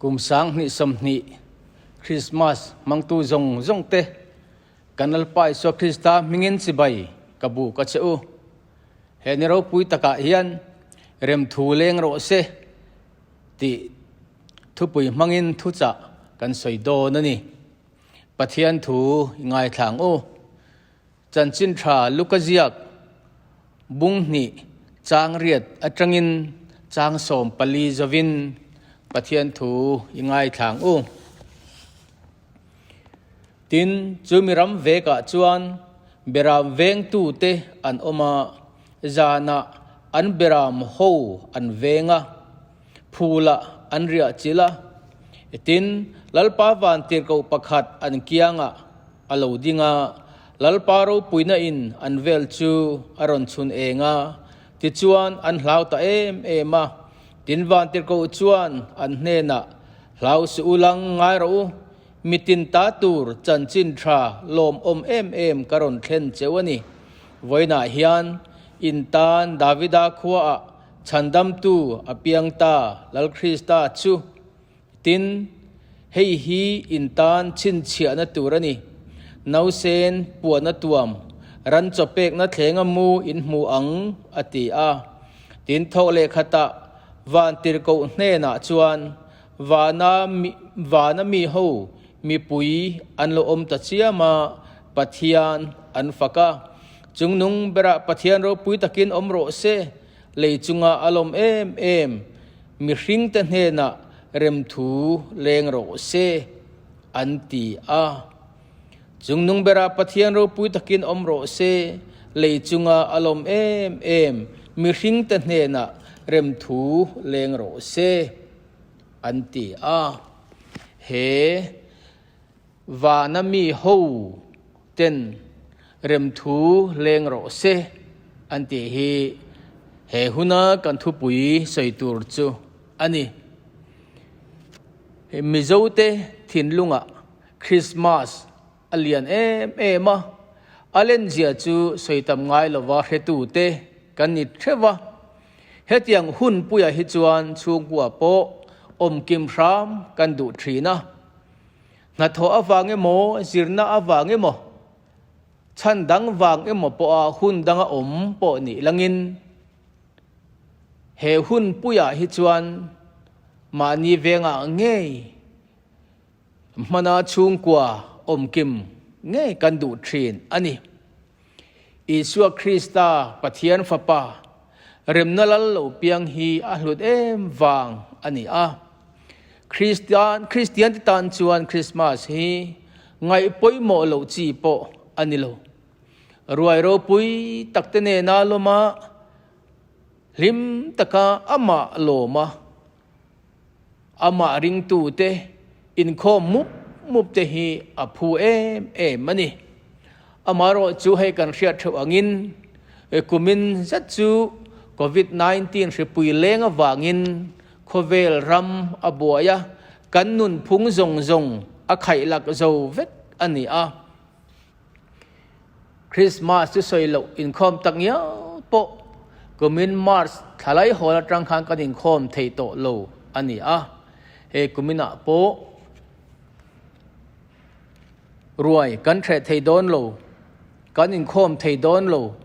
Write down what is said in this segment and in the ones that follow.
Kum 2020 Christmas hmangtu zawng zawng te kan Lalpa Isua Krista hmingin chibai ka bu ka che u. He ni ropui takah hian remthu leng rawh se tih thupui hmangin thuchah kan sawi dawn a ni. Pathian thu i ngaithlang u. Chanchin tha Luka ziak bung hnih chang riat atangin chang 14 zovin Pathian thu i ngaithlang u. Tin, chumi ram vekah chuan beram vengtute an awm a, zanah an beram ho an veng a, phulah an riah chilh a. Tin, Lalpa vantirhkoh pakhat an kiangah a lo ding a, Lalpa ropuina in an vel chu a rawn chhun eng a, tichuan an hlau ta em em a. Tin vantirhkoh chuan an hnenah, Hlau suh u lang ngai rawh u, mitin ta tur chanchin tha lawmawm em em ka rawn thlen cheu a ni. Vawiinah hian in tan Davida khuaah chhandamtu a piang ta Lal Krista chu Tin, hei hi in tan chhinchhiahna tur a ni. Nausen puahna tuam, ran chaw pekna thlenga mu in hmu ang, a ti a. Tin, thawk leh khatah vantirhkoh hnenah chuan vana vana mi ho mipui an lo awm ta chiam a, Pathian an fak a. Chungnung berah Pathian ropui takin awm rawh se, lei chunga a lawm em em. Mihringte hnenah remthu leng rawh se, an ti a. Chungnung berah Pathian ropui takin awm rawh se, lei chunga a lawm em em, mihringte hnenah remthu leng rawh se, an ti a. He vana mi ho ten remthu leng rawh se an tih hi he huna kan thupui sawi tur chu a ni. Mizote thinlungah Krismas a lian em em a, a lenzia chu sawi tam ngai lova hretute kan ni theuh a. Hetiang hun puiah hi chuan chhungkua pawh awmkim hram kan duh thin a. Hnathawh avang emaw, zirna avang emaw, chhan dang vang emaw pawha hun danga awm pawh nih langin, he hun puiah hi chuan mahni vengah ngei hmana chhungkua awmkim ngei kan duh thin a ni. Isua Krista, Pathian Fapa, remna lal lo piang hi a hlut em vang a ni a. Kristian Kristian te tan chuan Krismas hi ngaih pawimawh loh chi pawh a ni lo. Ruai ropui tak te nena lawma hlim taka amah lawma Amah ringtute inkhawm mup mup te hi a phu em em a ni. Amaherawh chu hei kan hriat theuh angin kumin zet chu Covid 19 hripui leng avangin khawvel ram a buai a, kan nunphung zawng zawng a khaihlak zo vek a ni a. Christmas chu sawi loh inkhawm tak ngiau pawh kumin March thla lai hawl atang khan kan inkhawm thei tawh lo a ni a, he kuminah pawh ruai kan hreh thei dawn lo, kan inkhawm thei dawn lo,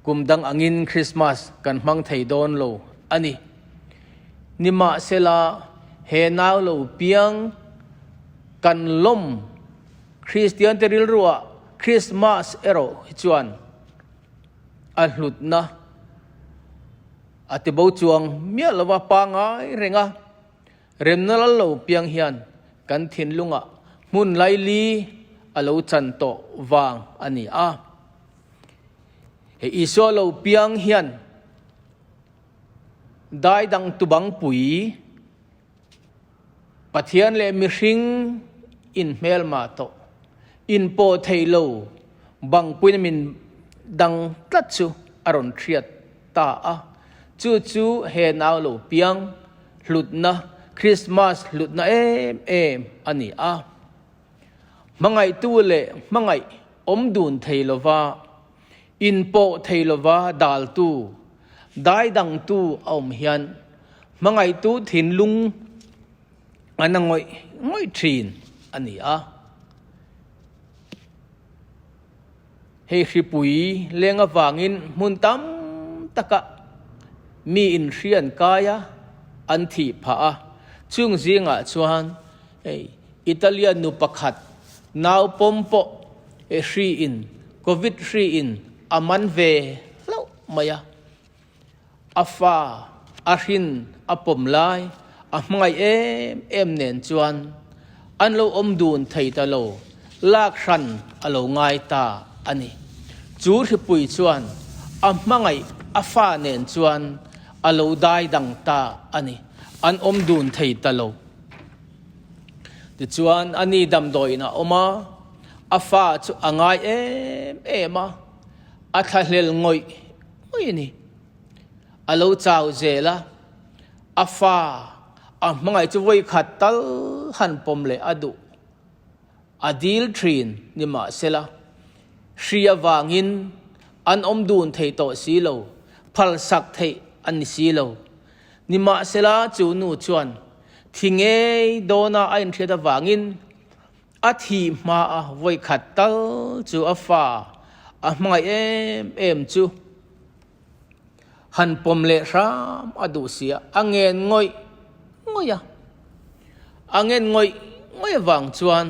kum dang angin Christmas kan hmang thei dawn lo a ni. Nimahsela he nau lo piang kan lawm. Kristiante rilruah Krismas erawh hi chuan a hlutna a ti bo chuang miah lova pangngai reng a, remna lal lo piang hian kan thinlungah hmun laili a lo chan tawh vang a ni a. He Isua lo piang hian dai dang tubangpui Pathian leh mihring in hmelma tawh, in pawh thei lo bangpuina min dang tlat chu a rawn hriat ta a. Chu chu he nau lo piang hlutna, Christmas hlutna em em a ni a. Hmangaihtu leh hmangaih awm dun thei lova, in pawh thei lova daltu, daidangtu a awm hian hmangaihtu thinlung. A na ngawih ngawih thin a ni a. Hei hripui leng avangin hmun tam takah mi inhri an kai a, an thih phah a. Chung zingah chuan hei Italian nu pakhat nau pawm pawh hri in Covid hri in a man ve hlauh mai a. A fa a hrin a pawm lai a hmangaih em em nen chuan an lo awm dun thei ta lo, lak hran a lo ngai ta a ni. Chu hripui chuan a hmangaih a fa nen chuan a lo dai dang ta a ni, an awm dun thei ta lo. Tichuan a ni damdawiin a awm a, a fa chu a ngai em em a, a thlahlel ngawih ngawih a ni. A lo chau zel a, a fa a hmangaih chu vawi khat tal han pawm leh a duh. A dil thin ni mahsela, hri avangin an awm dun thei tawh si lo, phalsak theih a ni si lo. Nimahsela chu nu chuan thi ngei dawna a inhriat avangin A thih hma a vawikhat tal chu a fa a hmangaih em em chu han pawm leh hram a duh si a, a ngen ngawih ngawih a. A ngen ngawih ngawih avang chuan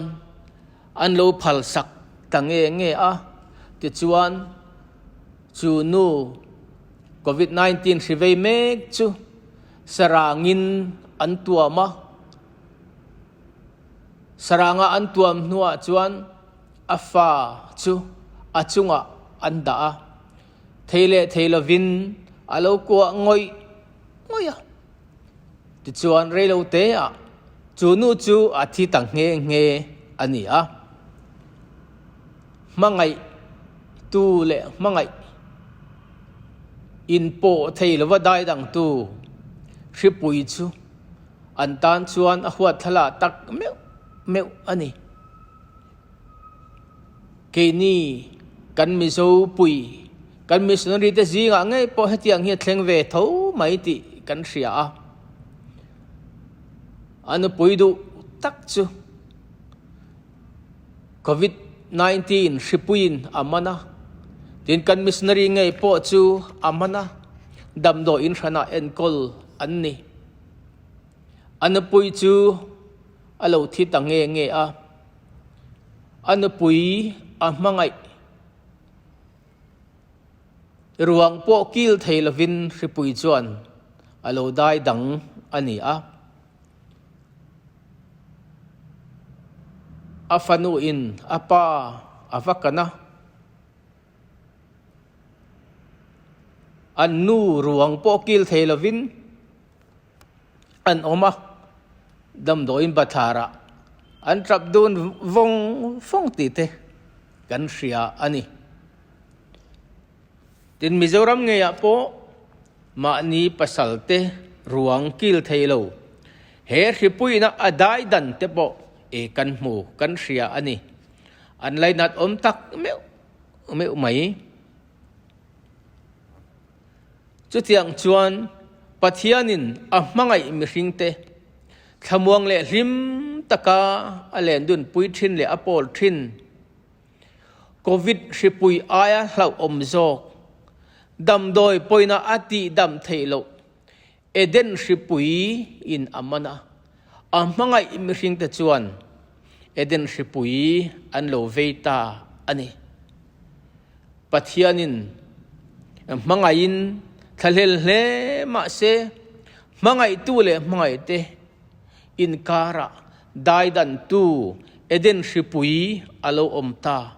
an lo phal sak ta nge nge a, tichuan chu nu Covid 19 hri vei mek chu sarangin an tuam a. Saranga an tuam hnuah chuan a fa chu a chungah an dah a, thei leh thei lovin a lo kuah ngawih ngawih a. Tichuan reiloteah chu nu chu a thi ta nghe nghe a ni a. Hmangaih tu leh hmangaih inpawh thei lova daidangtu hripui chu An tan chuan a huat thla lah tak meuh meuh a ni. Keini kan Mizo pui, kan missionary te zingah ngei pawh hetiang hi a thleng ve tho mai tih kan hria a. A nupui duh tak chu Covid 19 hripuiin a man a, tin kan missionary ngei pawh chu a man a, damdawiin hranah enkawl an ni. A nupui chu a lo thi ta nge nge a, a nupui a hmangaih ruang pawh kil thei lovin hripui chuan a lo dai dang a ni a. A fanuin a pa a va kan a. An nu ruang pawh kil thei lovin an awm a, damdawiin bathlarah an tap dun vawng vawng tih te kan hria a ni. Tin, Mizoram ngeiah pawh mahni pasal te ruang kil thei lo he hripuina a dai dan te pawh e kan hmu kan hria a ni. An lainat awm tak meuh meuh mai. Chutiang chuan Pathianin a hmangaih mihringte thlamuang leh hlim taka a len dunpui thin leh a pawl thin. Covid hripui aia hlauhawm zawk, damdawi pawina a tihdam theih loh Eden hripui in a man a, a hmangaih mihringte chuan Eden hripui an lo vei ta a ni. Pathianin hmangaihin thlahlel hle mahse, hmangaihtu leh hmangaihte inkarah daidantu Eden hripui a lo awm ta.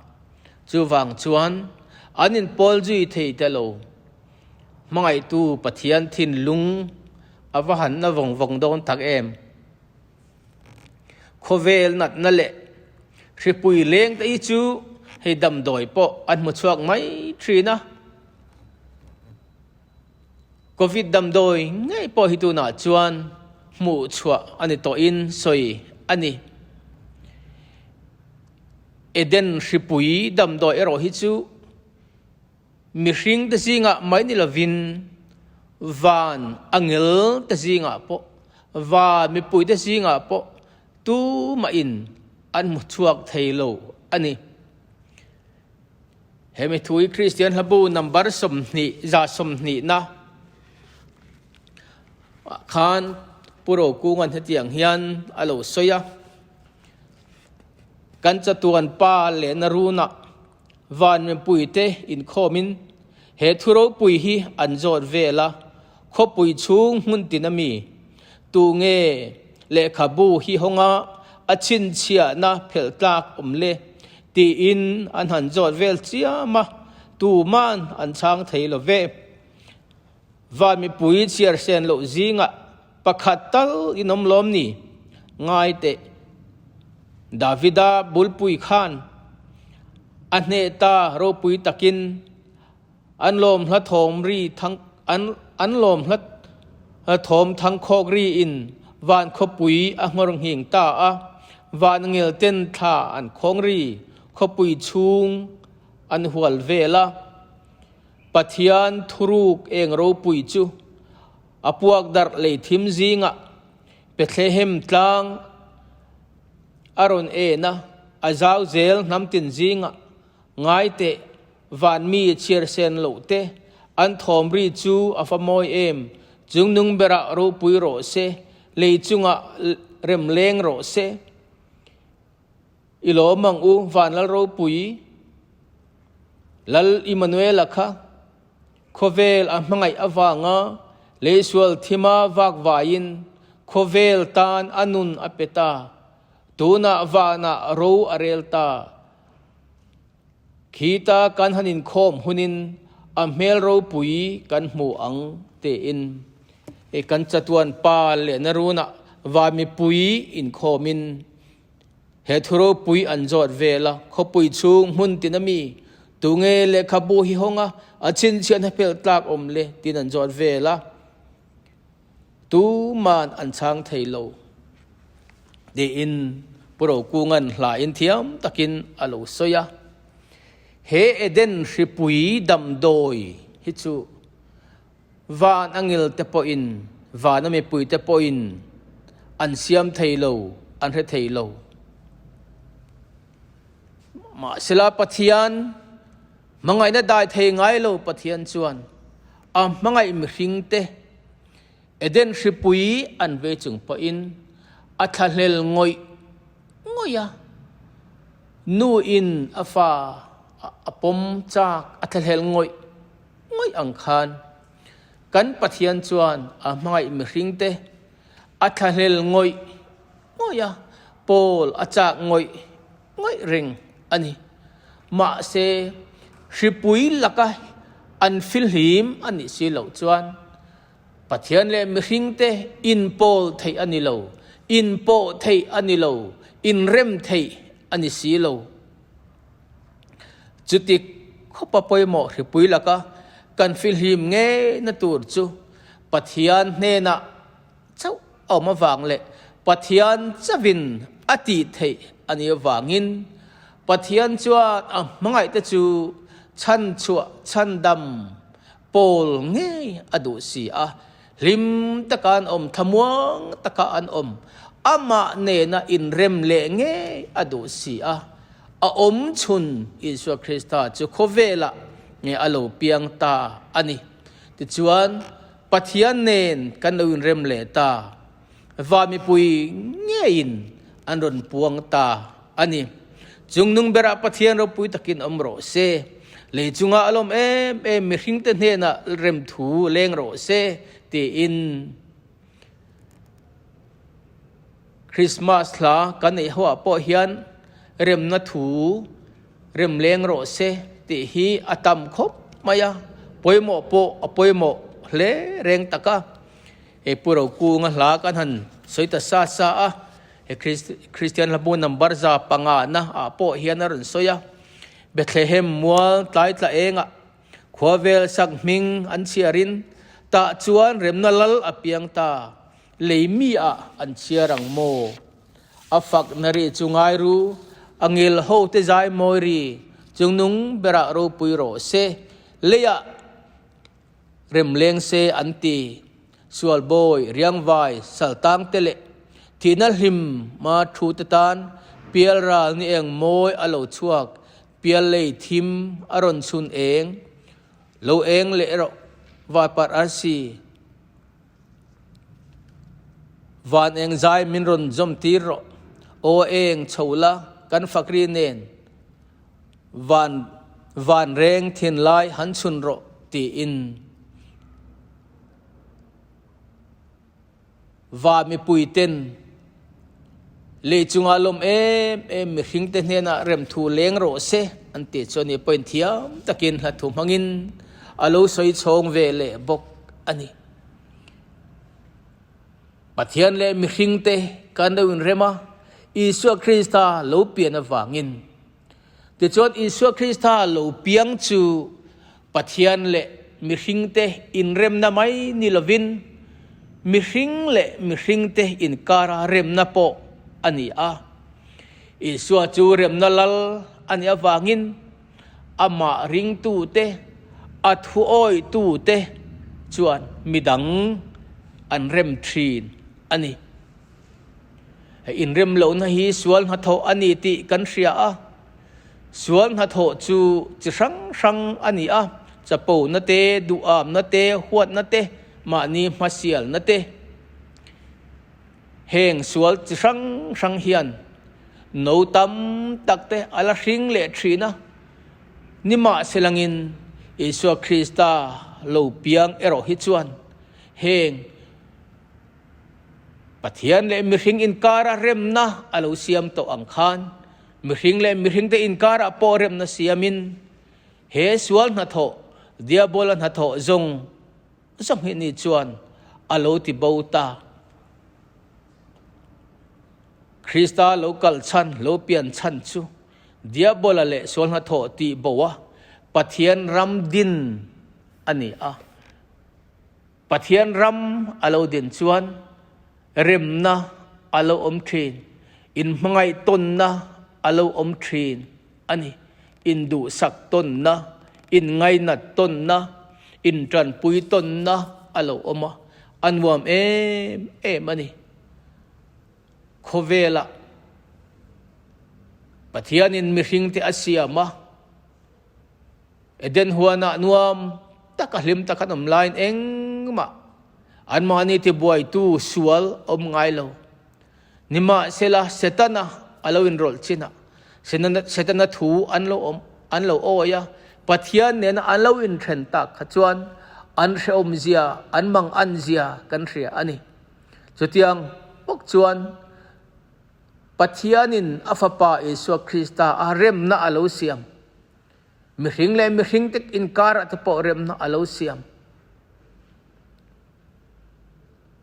Chuvang chuan an inpawl zui thei ta lo. Hmangaihtu Pathian thinlung a va han na vawng vawng dawn tak em? Khawvel natna leh hripui leng te hi chu hei damdawi pawh an hmu chhuak mai thin a. Covid damdawi ngei pawh hi tunah chuan hmuh chhuah a ni tawhin sawi a ni. Eden hripui damdawi erawh hi chu Mihring te zingah mai ni lovin van angel te zingah pawh, van mipui te zingah pawh. Tumahin an hmu chhuak thei lo a ni. He mi thu hi Kristian hlabu number 20 120na ah khan Pu Rokunga'n hetiang hian a lo sawi a, Kan chatuan pa leh na runah van mipuite inkhawmin he thu ropui hi an zawt vel a, khawpui chhung hmun tin a mi tu nge lehkhabu hi hawnga a chhinchhiahna phelh tlak awm le tiin an han zawt vel chiam a, tuman an chhang thei lo ve. Van mipui chhiar sen loh zingah pakhat tal in awm lawm ni? Ngai teh. Davida bulpui khan a hneh ta ropui takin an lawm hla thawm ri thang an an lawm hla thawm thangkhawk ri in van khawpui a nghawr nghing ta a, van ngel ten thla an khawng ri khawpui chhung an hual vel a. Pathian thuruk eng ropui chu a puak darh lei thim zingah Bethlehem tlang a rawn en a, a zau zel hnam tin zingah ngai teh van mi chhiar sen loh te an thawm ri chu a fa mawi em, chungnung berah ropui rawh se, lei chungah rem leng rawh se. I lawm ang u, Vanlal ropui Lal Immanuela kha khawvel a hmangaih avanga leisual thima vak vaiin khawvel tan a nun a pe ta, tunah vanah ro a rel ta. Khita kan han inkhawm hunin a hmel ropui kan hmu ang tiin kan chatuan pa leh na runah van mipui inkhawmin He thu ropui an zawt vel a, khawpui chhung hmun tin a mi, tunge lehkhabu hi hawng a, a chhinchhiahna phelh tlak awm le tiin an zawt vel a, tuman an chhang thei lo tiin Pu Rokunga'n hla in thiam takin a lo sawi a. He Eden hripui damdawi hi chu Van a ngil te pawhin, van a mipui te pawhin an siam thei lo, an hre thei lo. Mahsela Pathian hmangaihna dai thei ngai lo Pathian chuan a hmangaih mihring te Eden hripui an vei chung pawhin a thlahlel ngawih ngawih a, nu in a fa a pawm chak a thlahlel ngawih ngawih ang khan kan Pathian chuan a hmangaih mihringte a thlahlel ngawih ngawih a, pawl a chak ngawih ngawih reng a ni. Mahse, hripui laka an fihlim a nih si loh chuan Pathian leh mihringte inpawl theih a ni lo, inpawh theih a ni lo, inrem theih a ni si lo. Chuti khawpa pawimawh hripui laka kan fihlim ngeina tur chu Pathian hnenah chauh a awm avang leh Pathian chauhin a tih theih a nih avangin Pathian chuan a hmangaihte chu chhanchhuah chhandam pawl ngei a duh si a, hlim taka an awm, thlamuang taka an awm, amah nena inrem leh ngei a duh si a, a awm chhun Isua Krista chu khawvelah nge a lo piang ta a ni. Tichuan, Pathian nen kan lo inrem leh ta, va mipui ngeiin an rawn puang ta a ni. Chungnung berah Pathian ropui takin awm rawh se, lei chungah a lawm em em mihringte hnenah remthu leng rawh se tiin Krismas hla kan neih hoah pawh hian remna thu rem leng rawh se tih hi a tam khawp mai a, pawimawh pawh a pawimawh hle reng tak a. He Pu Rokunga hla kan han sawi ta sa sa a, he Kristian hlabu number 500 na ah pawh hian a rawn sawi a, Bethlehem mual tlai tla engah khua vel sak hming an chhiarin tah chuan remna lal a piang ta, lei mi ah an chhiar ang maw? A fak na ri chu ngai ru, a ngil ho te zai mawi ri chungnung berah ropui rawh se, leiah Remleng se an ti. Sualbawi, riangvai, saltang te leh Thihna hlim ma thu te tan pialral ni eng mawi a lo chhuak, piallei thim a rawn chhun eng, lo eng leh erawh varparh arsi van eng zai min rawn zawm tir rawh, aw eng chho la kan fakri nen van van reng thinlai han chhun rawh tiin. Va mipuiten lei chunga lawm em em mihringte hnenah remthu leng rawh se an tih chu a ni pawhin thiam takin hla thu hmangin a lo sawi chhawng ve leh bawk a ni. Pathian leh mihringte kan lo inrem a, Isua Krista lo pian avangin. Tichuan Isua Krista lo piang chu Pathian leh mihringte inremna mai ni lovin mihring leh mihringte inkara remna pawh a ni a. Isua chu remna lal a nih avangin amah ringtute, a thuawitute chuan midang an rem thin a ni. Hei inrem lohna hi sual hnathawh a ni tih kan hria a, sual hnathawh chu chi hrang hrang a ni a, chapona te, duhamna te, huatna te, mahni hmasialna te. Heng sual chi hrang hrang hian no tam tak te a la hring leh thin a, nimahselangin Isua Krista lo piang erawh hi chuan heng Pathian leh mihring inkara remna a lo siam tawh ang khan, mihring leh mihringte inkarah pawh remna siamin, he sual hnathawh, Diabola hnathawh zawng zawng hi ni chuan a lo ti bo ta. Krista lo kal chhan, lo pian chhan chu Diabola leh sual hnathawh tih bo a, Pathian ram din a ni a. Pathian ram a lo din chuan remna a lo awm thin, inhmangaih tawnna a lo awm thin a ni. Induhsak tawnna, inngainat tawnna, intanpui tawnna a lo awm a, a nuam em em a ni. Khawvelah Pathianin mihringte a siam a. Eden huanah nuam taka hlim tak an awm laiin engmah anmahni tibuaitu sual awm ngai lo. Nimahsela, Setana a lo inrawlh chinah Setana thu an lo awm an lo awi a, Pathian nena an lo inthen tak kha chuan an hrehawmzia, an manganzia kan hria a ni. Chutiang bawk chuan Pathianin a Fapa Isua Krista a remna a lo siam. Mihring leh mihring te inkarah te pawh remna a lo siam.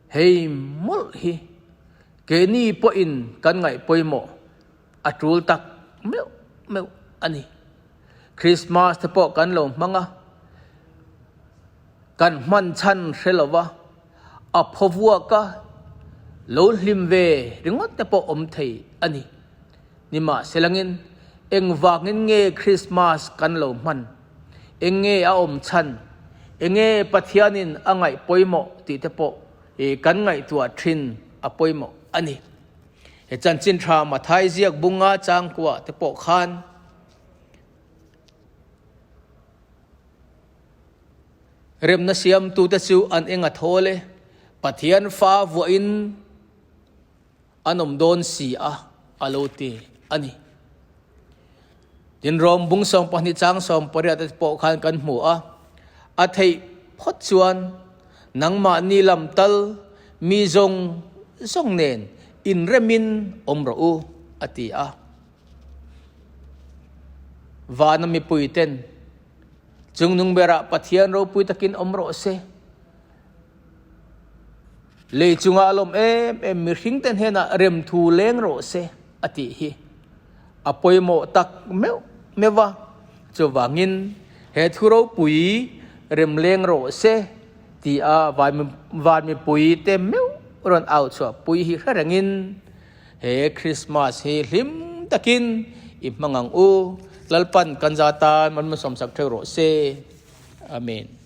Hei mawlh hi keini pawhin kan ngaih pawimawh a tul tak meuh meuh a ni. Christmas te pawh kan lo hmang a, kan hman chhan hre lo va, a phaw vuak a, lo hlim ve ringawt te pawh awm thei a ni. Nimahselangin, engvangin nge Krismas kan lo hman? Eng nge a awm chhan? Eng nge Pathianin a ngaih pawimawh tih te pawh kan ngaihtuah thin a pawimawh a ni. He chanchin tha Mathai ziak bunga changkua te pawh khan remna siamtute chu an eng a thawl e, Pathian fa vuahin An awm dawn si a, a lo ti a ni. Tin, Rom bung 12 chang 18 te pawh khan kan hmu a, a theih phawt chuan nangmahni lam tal mi zawng zawng nen inremin awm rawh u, a ti a. Vana mipuiten chungnung berah Pathian ropui takin awm rawh se. Lei chungah a lawm em em mihringte hnenah remthu leng rawh se a tih hi a pawimawh tak meuh meuh a. Chuvangin he thu ropui rem leng rawh se ti a van mipui te meuh rawn au chhuah pui hi hre rengin he Krismas hi hlim takin i hmang ang u. Lalpan kan za tan man sawmsak theuh rawh se. Amen.